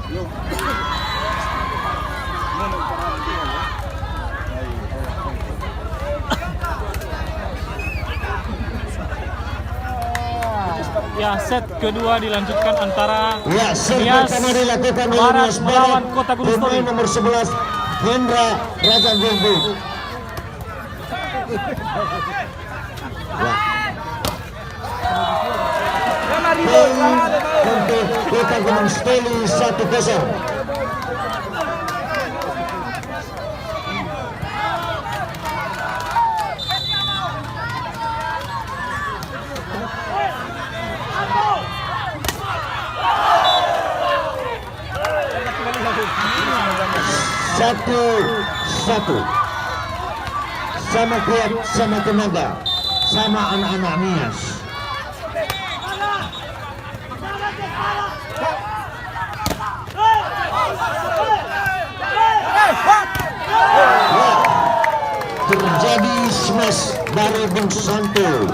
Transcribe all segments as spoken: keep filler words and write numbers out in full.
Ya, set kedua dilanjutkan antara Ya, set Nias pertama dilakukan oleh Barat Nias melawan Barat. Kota Gunung Pemain Sitoli. Nomor sebelas, Hendra Raja Gulgul. Ya. Poin untuk Kota Gunung Sitoli, satu kosong. Satu satu. Sama kuat, sama tenaga, sama anak-anak Nias. Terjadi smash dari Bung Santo.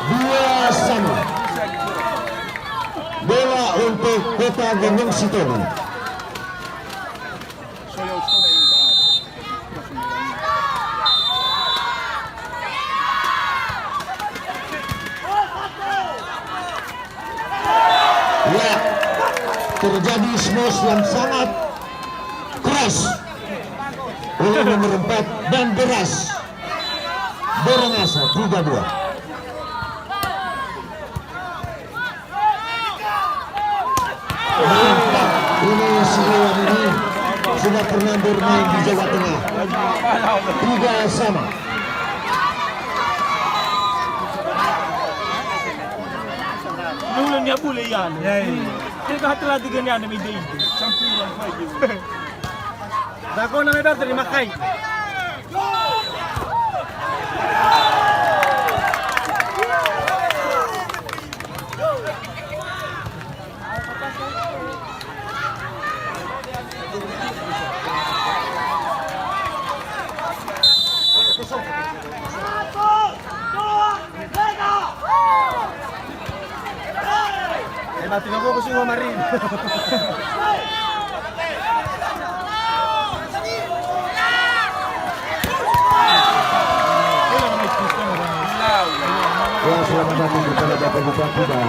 Dua sama. Bola untuk Kota Gunung Sitoli. Ya, terjadi smash yang sangat keras oleh nomor empat dan deras. Borong Asa tiga dua. Mantap. Ini si Iwan ini sudah pernah bermain di Jawa Tengah. Tiga sama. Hulö niha bulö ia. Ya, ya. Ini kan hati lagi gini ada ide-ide. Campuran lagi. Dago na me ba terima kai. Eh, mati nopo ku sungguh mari. Ya, selamat datang kepada Bapak Bupati dan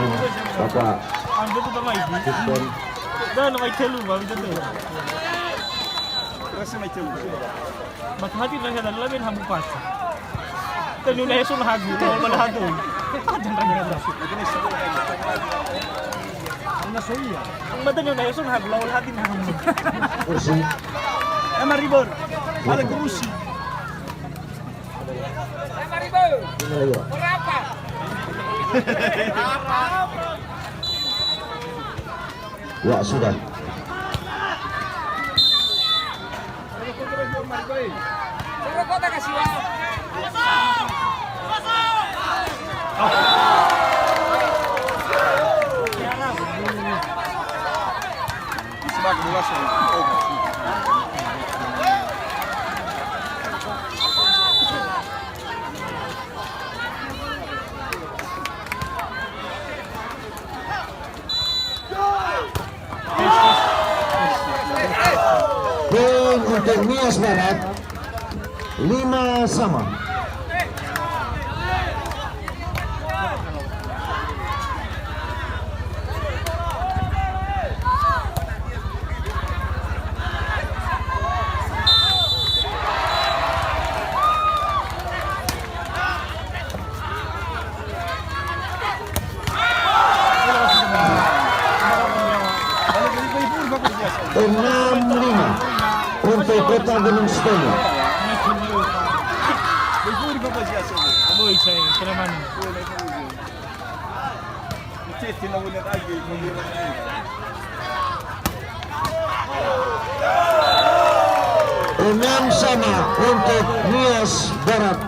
Bapak Ambil tu sama ibu. Dah nama itu lu, Bang, itu tu. Rasa mai itu. Maka hati mereka dan lain hambu paca. Tenu na Yesu na hagu, lawan bala hagu. Ada mereka. Ana soia. Mata tenu na Yesu na hagu, lawan hati na hagu. Kursi. Emang ribon. Ada kursi. Emang ribon. Berapa? Ya, sudah. Poin untuk Nias Barat, lima sama. Enam lima untuk Kota Gunung Sitoli. Enam sama untuk Nias Barat.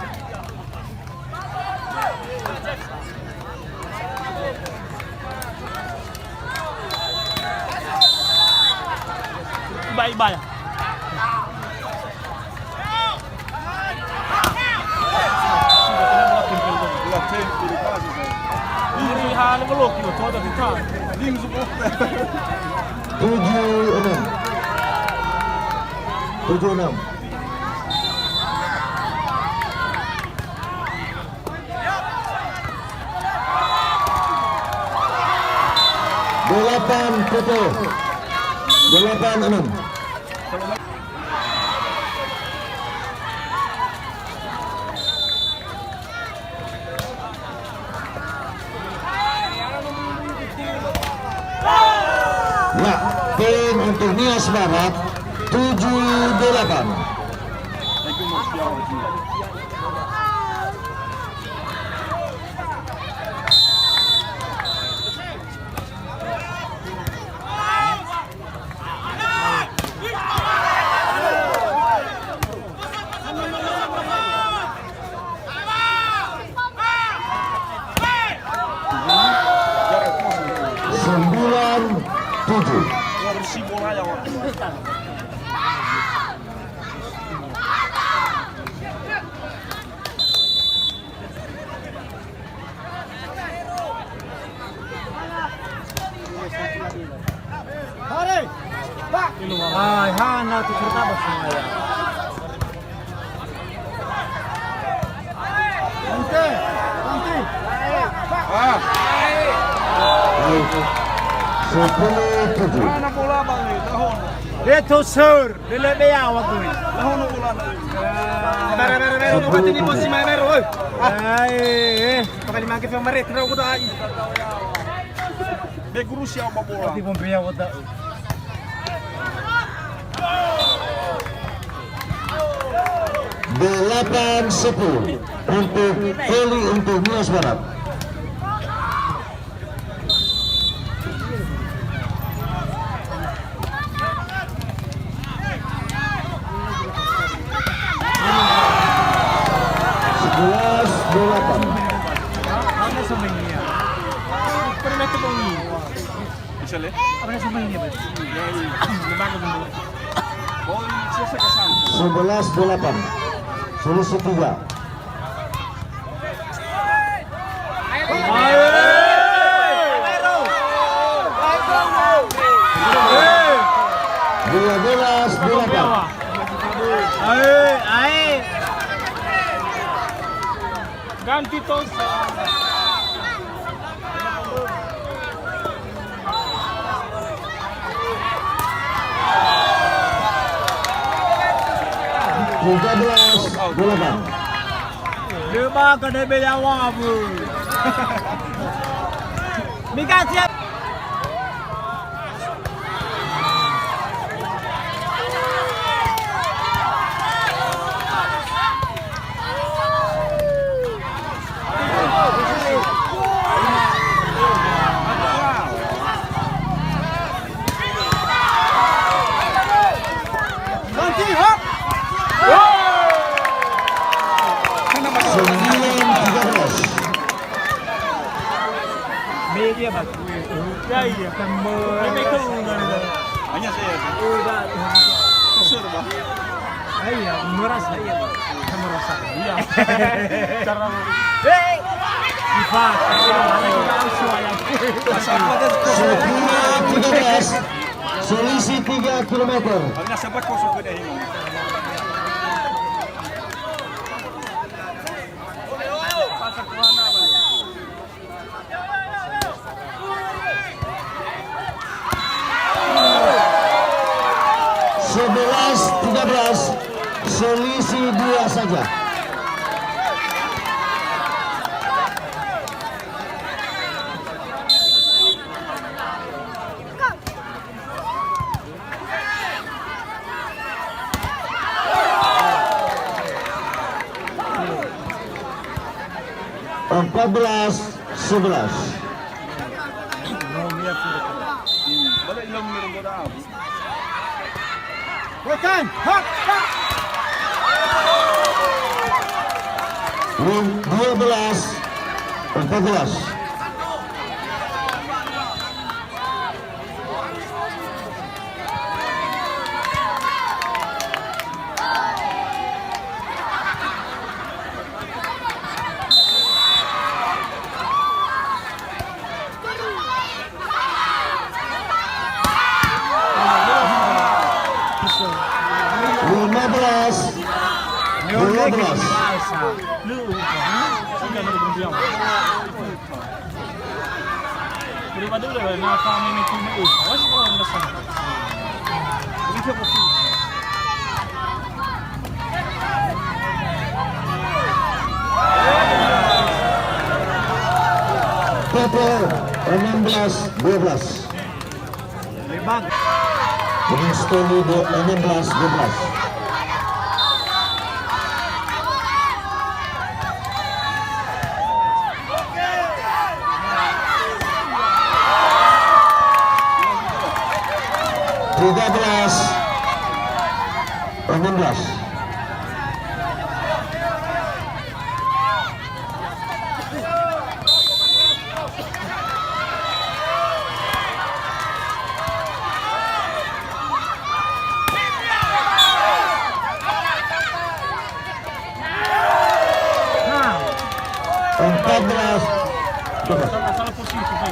Bye-bye. Tujuh enam. Tujuh enam. Delapan kosong. Delapan enam. Ya, poin untuk Nias Barat, tujuh delapan. Sembilan tujuh. Hai, hana tu cerita bos saya. Ante, ante. Ah. Sepuluh tujuh. Mana bola, Bang, ni? Tahun. Dia tosur. Lele be yaŵa goi. Lahono bolana. Bere, bere, bere, no mati ni bosi mai bere, oi. Ah. Ai, eh. Pakai lima ke fio mare, terus aku dah ai. Be guru siapa bola? Di Pompea kota. Delapan sepuluh untuk Feli untuk Nias Barat. Sebelas delapan. Bisa, Le? Sebelas delapan. Solusi tiga. Dua belas delapan. Ae, ae. Ganti tos. Tiga belas delapan. Lima kena beli awak pun. Mika siap. Sembilan tiga belas. Media, Pak. Ya, iya. Sama. Hanya saya. Oh, Pak. Kusur, Pak. Iya, merasa, iya, Pak. Merasa. Iya. Cara. Hei. Ipa, mana kita harus suara? Sepuluh tiga belas. Selisih tiga kilometer. Hanya sempat kosong ke deh. Sebelas tiga belas, selisih dua saja. Empat belas sebelas. Dua belas empat belas. Dua belas. Lu. Sudah ada berdiam. Enam belas dua belas. Dengan skor enam belas dua belas. Tiga belas enam belas. Empat belas. Coba. Salah, salah posisi, Pak.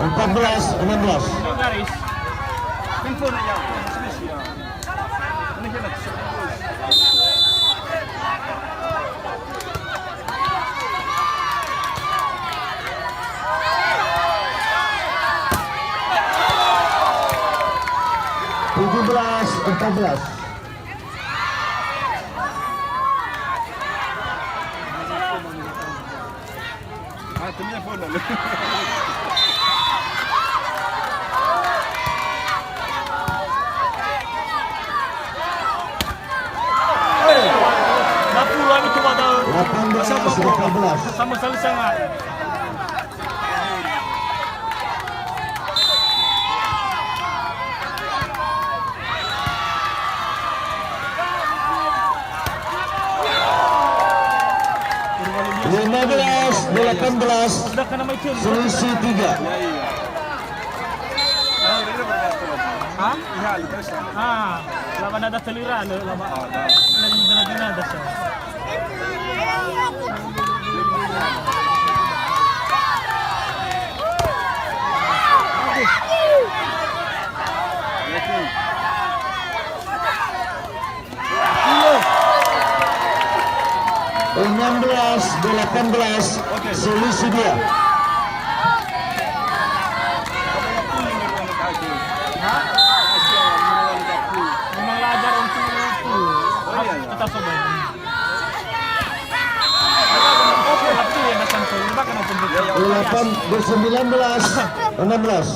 Empat belas enam belas. Garis. Handphone aja. Tujuh belas empat belas. Ah, telepon lalu. Dapur lalu tu pada. Delapan belas, delapan belas. Sama sekali sangat. Lima belas delapan belas, selisih tiga. Hah? Ah, lawan ada telira le, lawan. Lain dina-dina ada sih. Enam belas delapan belas, selisih dua. Memang lajar untuk itu. Harus kita coba. Delapan, sembilan belas enam belas.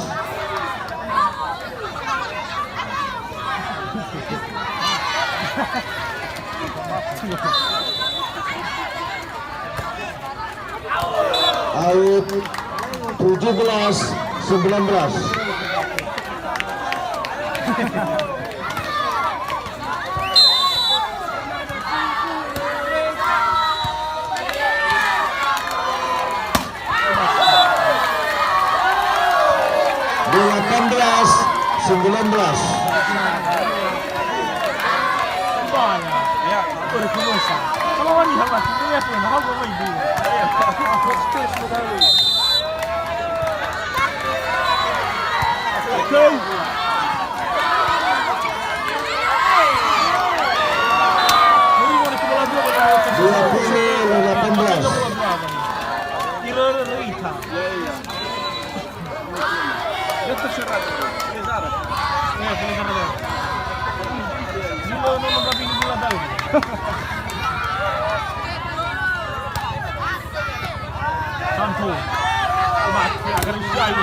Out, tujuh belas sembilan belas. Delapan belas sembilan belas. Dua puluh delapan belas. Santo. Mati, agar usia ini.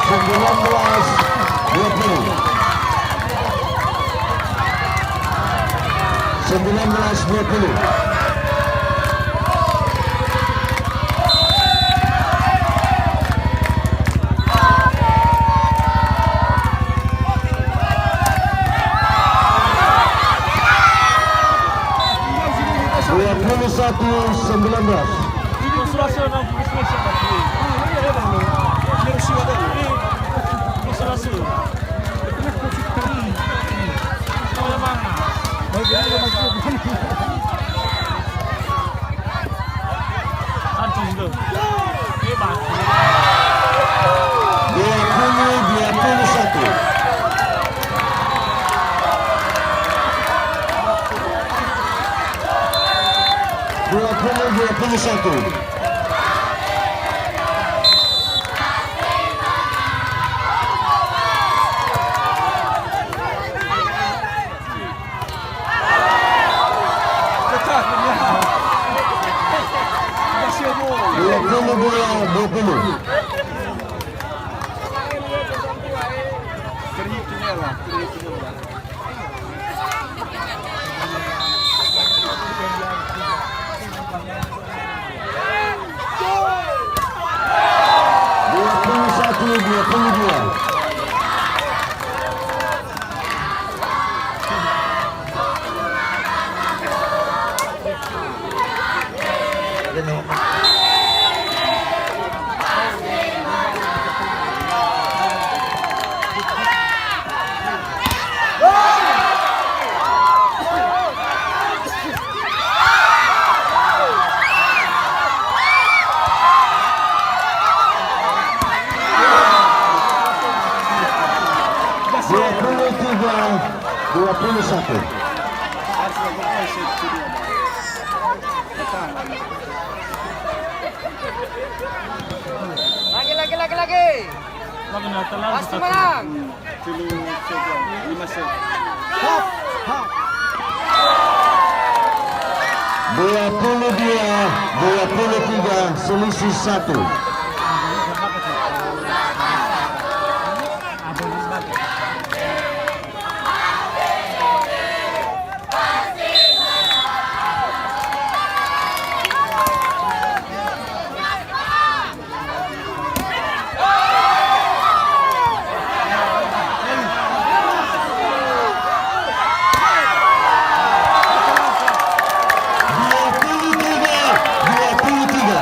Sembilan belas dua puluh. Sembilan belas dua puluh. Dua puluh satu sembilan belas. Dua puluh, dua puluh satu. Dua puluh dua, dua puluh. Dua puluh satu, dua puluh dua. Dua puluh tiga, dua puluh satu. Lagi, lagi, lagi, lagi. Pasti menang. Dua puluh dua, dua puluh tiga, selisih satu. Dua puluh tiga, dua puluh tiga.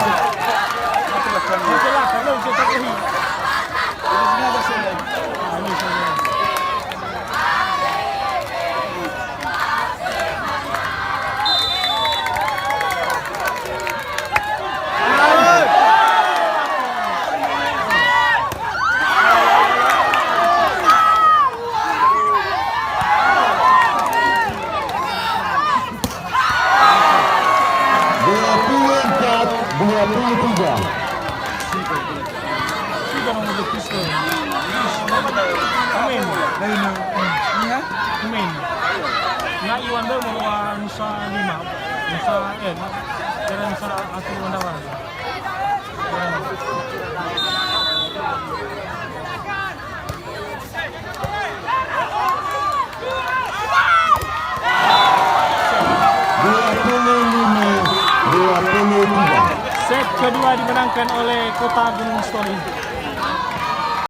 Dua puluh empat, dua puluh tiga. Sudah nomor dua puluh. Amin. Lain, eh, ini ya? Amin. Na iwan deh mau nusa lima. Nusa, eh, kira nusa aku iwan dawan. Dua puluh lima, dua puluh tiga. Set kedua dimenangkan oleh Kota Gunungsitoli.